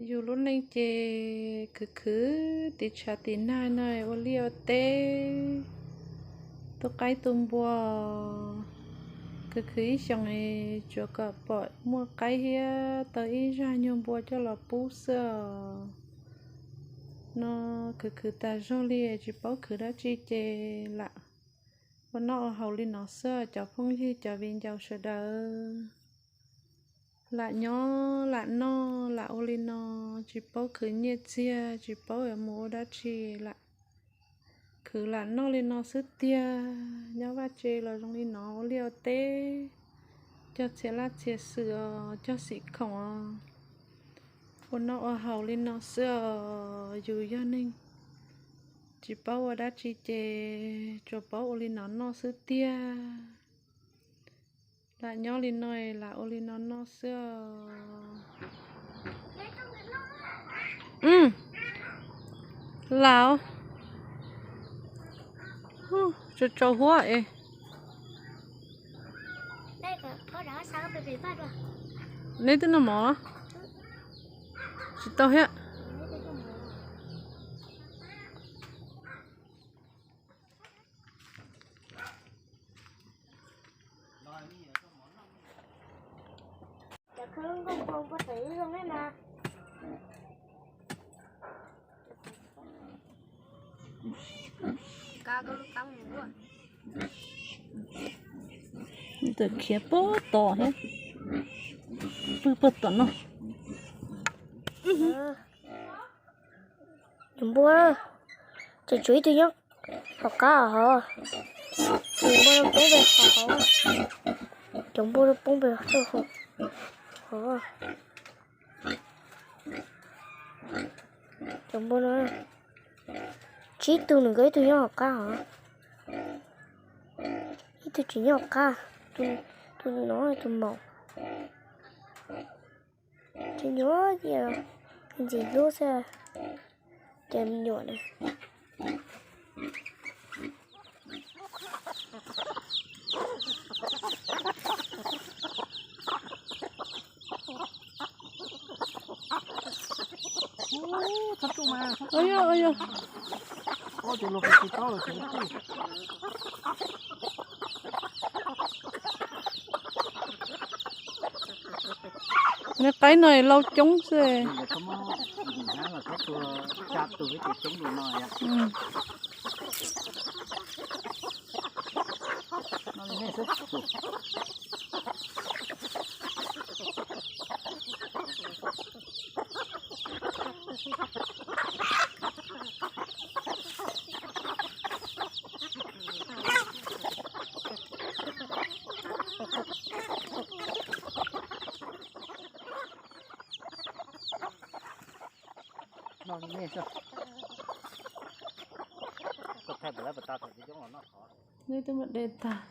Yus lub neej ces khwv khwv tim tshav tim nag no ua liaj ua teb, tu qaib tu npua, khwv khwv ib xyoos es tsuas kom pom muaj qaib thiab tau ib zaj nyuag npua coj los pub xwb os. No khwv khwv tas zog li tsis paub khwv dab tsi ces lam ua noj ua haus li no xwb cov phooj ywg cov viv ncaus sawv daws. Lam nyob lam noj lam ua li no, tsis paub khwv nyiaj txiag, tsis paub yuav mus ua dab tsi, lam khwv lam noj li no xwb tiag. Nyob vaj tse los zoo li no, ua liaj ua teb, cog txhia laj txhia xwm os, cog xim khoom os, ua noj ua haus li no xwb os. Yus yog neeg tsis paub ua dab tsi ces tsuas paub ua li no noj xwb tiag. Lam nyob li no, lam ua li no noj xwb os. Lam, tsaus tsaus huab es. Neb twb noj mov tsis tau thiab. Ntawm khiav puag tom thiab, pw puag tom no. Cov npua, tseem tshuav ib tug nyob hauv qab hov. Cov npua no poob pem hov hov. Cov npua no poob pem hov hov. Cov npua no tsib tug nws nkawd ib tug nyob hauv qab hov. Ib tug tseem nyob hauv qab, tus no tus maum. Tseem nyuam ntxim hlub xwb, cov me nyuam na. Nws qaib no lau coob xwb. Nej twb muab de tag.